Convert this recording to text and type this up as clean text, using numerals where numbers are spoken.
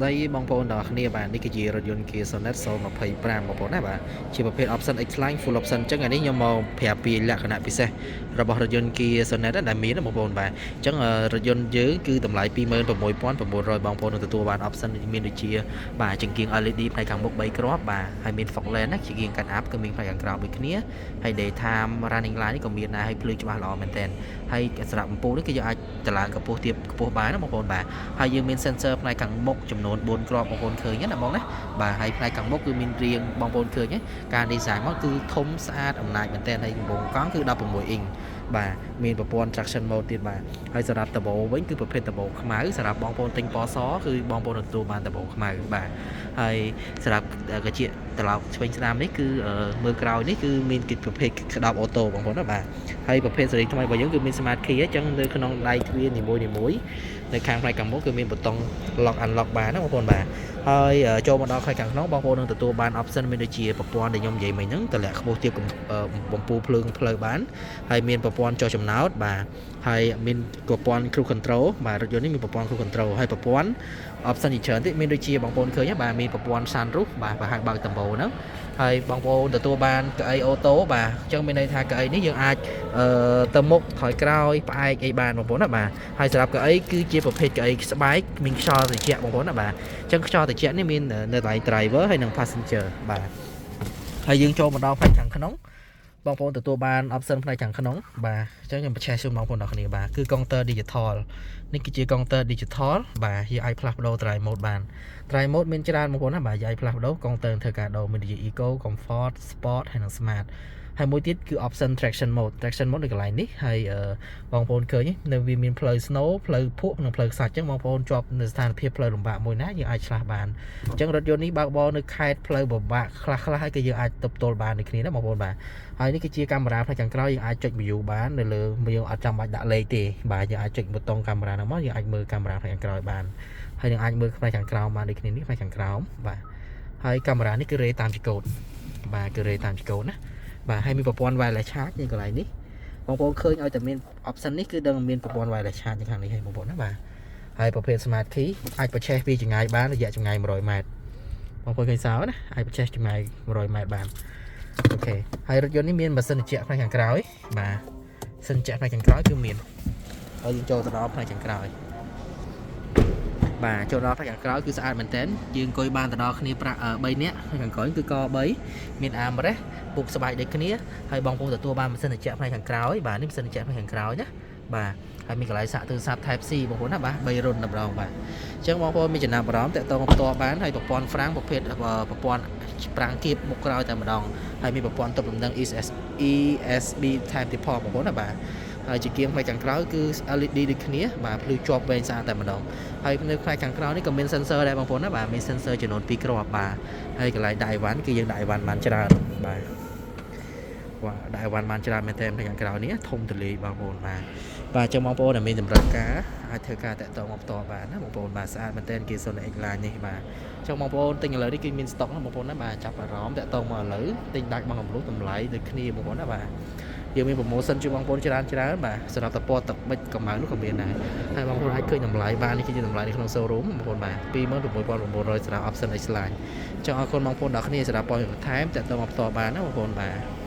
ស្តីបងប្អូនទាំងអស់គ្នាបាទនេះគឺជារថយន្ត Kia Sonet 025បងប្អូនណាបាទជាប្រភេទ option X Line full option អញ្ចឹងអានេះខ្ញុំមកប្រាប់ពីលក្ខណៈពិសេសរបស់រថយន្ត Kia Sonet ដែលមានណាបងប្អូនបាទអញ្ចឹងរថយន្តយើងគឺតម្លៃ26,900បងប្អូននឹងទទួលបាន option មានដូចជាបាទចង្គៀង LED ផ្នែកខាងមុខ3គ្រាប់បាទហើយមាន fog lamp ណាចង្គៀងកាត់អាប់ក៏មានផ្នែកខាងក្រៅដូចគ្នាហើយ daytime running light នេះក៏មានដែរហើយភ្លឺច្បាស់ល្អមែនទែនហើយសម្រាប់អំពូលនេះគឺយើងអាចតម្លើងកម្ពស់ទាបខ្ពស់បានណាបងប្អូនបាទហើយយើងមាន sensor ផ្នែកខាងមុខចំនួន4គ្រាប់បងប្អូនឃើញណាបងណាបាទហើយផ្នែកខាងមុខគឺមានរាងបងប្អូនឃើញទេការ design មកគឺធំស្អាតអំណាចមែនទែនហើយកំពង់កង់គឺ16អ៊ីងបាទមានប្រព័ន្ធ traction mode ទៀតបាទហើយសម្រាប់ដំបូលវិញគឺប្រភេទដំបូលខ្មៅសម្រាប់បងប្អូនទិញពណ៌សគឺបងប្អូនទទួលបានដំបូលខ្មៅបាទហើយសម្រាប់កាជាត្រឡោកឆ្វេងស្ដាំនេះគឺមើលក្រោយនេះគឺមានគេប្រភេទក្តោប auto បងប្អូនណាបាទហើយប្រភេទស៊េរីថ្មីរបស់យើងគឺមាន smart key អញ្ចឹងនៅក្នុងដៃទ្វារនីមួយៗនៅខាងផ្នែកខាងមុខគឺមានប៊ូតុង lock unlock បានណាបងប្អូនបាទហើយចូលមកដល់ផ្នែកខាងក្នុងបងប្អូននឹងទទួលបាន option មានដូចជាប្រព័ន្ធដែលខ្ញុំនិយាយមិញហ្នឹងតម្លាក់ខ្ពស់ទាបបំពូភ្លើងផ្លូវបានហើយមានប្រព័ន្ធចុះចំណោតបាទហើយមានប្រព័ន្ធ cruise control បាទរថយន្តនេះមានប្រព័ន្ធ cruise control ហើយប្រព័ន្ធ option ជាច្រើនទៀតមានដូចជាបងប្អូនឃើញបាទមានប្រព័ន្ធ sunroof បាទប្រហែលបើកដំបូលហ្នឹងហើយបងប្អូនទទួលបានកៅអី auto បាទអញ្ចឹងមានន័យថាកៅអីនេះយើងអាចអឺទៅមុខថយក្រោយផ្អែកអីបានបងប្អូនណាបាទហើយសម្រាប់កៅអីគឺជាប្រភេទកៅអីស្បែកមានខ្យល់ត្រជាក់បងប្អូនណាបាទអញ្ចឹងខ្យល់ត្រជាក់នេះមាននៅកន្លែង driver ហើយនិង passenger បាទហើយយើងចូលមកដល់ផ្នែកខាងក្នុងបងប្អូនទទួលបាន option ផ្នែកខាងក្នុងបាទអញ្ចឹងខ្ញុំបញ្ឆេះជូនបងប្អូនទាំងគ្នាបាទគឺកុងទ័រ digital នេះគឺជាកុងទ័រ digital បាទយើងអាចផ្លាស់ប្ដូរ drive mode បាន drive mode មានច្រើនបងប្អូនណាបាទយើងអាចផ្លាស់ប្ដូរកុងទ័រធ្វើការដូរមានដូចជា eco comfort sport ហើយនិង smart ហើយមួយទៀតគឺ option traction mode traction mode នៅកន្លែងនេះហើយបងប្អូនឃើញនៅវាមានផ្លូវ snow ផ្លូវភក់និងផ្លូវខ្សាច់អញ្ចឹងបងប្អូនជាប់នៅស្ថានភាពផ្លូវលំបាកមួយណាយើងអាចឆ្លាស់បានអញ្ចឹងរថយន្តនេះបើកបរនៅខេត្តផ្លូវពិបាកខ្លះខ្លះហើយក៏យើងអាចទប់ទល់បានដូចគ្នាណាបងប្អូនបាទហើយនេះគឺជាកាមេរ៉ាផ្នែកខាងក្រោយយើងអាចចុច view បាននៅលើយើងអត់ចាំបាច់ដាក់លេខទេបាទយើងអាចចុចប៊ូតុងកាមេរ៉ាហ្នឹងមកយើងអាចមើលកាមេរ៉ាផ្នែកខាងក្រោយបានហើយនឹងអាចមើលផ្នែកខាងក្រោមបានដូចគ្នានេះផ្នែកខាងក្រោមបាទហើយកាមេរ៉ានេះគឺរេតាមចង្កូតបាទគឺរេតាមចង្កូតណាបាទហើយមានប្រព័ន្ធ wireless charge នៅកន្លែងនេះបងប្អូនឃើញឲ្យតែមាន option នេះគឺដឹងមានប្រព័ន្ធ wireless charge នៅខាងនេះហើយបងប្អូនណាបាទហើយប្រភេទ smart key អាចបញ្ឆេះពីចម្ងាយបានរយៈចម្ងាយ100ម៉ែត្របងប្អូនឃើញសោណាអាចបញ្ឆេះចម្ងាយ100ម៉ែត្របាន OK ហើយរថយន្តនេះមានម៉ាស៊ីនត្រជាក់ផ្នែកខាងក្រោយបាទម៉ាស៊ីនត្រជាក់ផ្នែកខាងក្រោយគឺមានហើយយើងចូលទៅដល់ផ្នែកខាងក្រោយបាទចូលដល់ផ្នែកខាងក្រោយគឺស្អាតមែនទែនយើងអង្គុយបានទៅដល់គ្នាប្រាក់3នាក់ផ្នែកខាងក្រោយគឺក3មាន armrest ពុកស្បែកដូចគ្នាហើយបងប្អូនទទួលបានម៉ាស៊ីនត្រជាក់ផ្នែកខាងក្រោយបាទនេះម៉ាស៊ីនត្រជាក់ផ្នែកខាងក្រោយណាបាទហើយមានកន្លែងសាកទូរស័ព្ទ Type C បងប្អូនណាបាទ3រុនតម្រងបាទអញ្ចឹងបងប្អូនមានចំណាប់អារម្មណ៍តាក់ទងផ្ទាល់បានហើយប្រព័ន្ធហ្វ្រាំងប្រភេទប្រព័ន្ធហ្វ្រាំងគៀបមុខក្រោយតែម្ដងហើយមានប្រព័ន្ធទប់លំនឹង ESS ESB Type ទីផងបងប្អូនណាបាទហើយជាគៀងផ្នែកខាងក្រោយគឺ LED ដូចគ្នាបាទភ្លឺជាប់វែងស្អាតតែម្ដងហើយនៅផ្នែកខាងក្រោយនេះក៏មាន sensor ដែរបងប្អូនណាបាទមាន sensor ចំនួន2គ្រាប់បាទហើយកន្លែងដាក់អីវ៉ាន់គឺយើងដាក់អីវ៉ាន់បានច្រើនបាទបាទដាក់អីវ៉ាន់បានច្រើនមែនទែនផ្នែកខាងក្រោយនេះធំទូលាយបងប្អូនបាទបាទអញ្ចឹងបងប្អូនដែលមានតម្រូវការអាចធ្វើការតាក់ទងមកផ្ទាល់បានណាបងប្អូនបាទស្អាតមែនទែនគេសុន X line នេះបាទអញ្ចឹងបងប្អូនទិញឥឡូវនេះគឺមាន stock ណាបងប្អូនណាបាទចាប់អារម្មណ៍តាក់ទងមកឥឡូវទិញដាច់មកកំលុះតម្លៃដូចគ្នាបងប្អូនណាបាទយើងមាន promotion ជួយបងប្អូនច្រើនច្រើនបាទសម្រាប់តពណ៌ទឹកបិចកម្ៅនោះក៏មានដែរហើយបងប្អូនអាចឃើញតម្លៃបាននេះគឺជាតម្លៃនៅក្នុង showroom បងប្អូនបាទ26,900សម្រាប់ option X line ចង់អរគុណបងប្អូនដល់គ្នាសម្រាប់ព័ត៌មានបន្ថែមតាក់ទងមកផ្ទាល់បានណាបងប្អូនបាទ។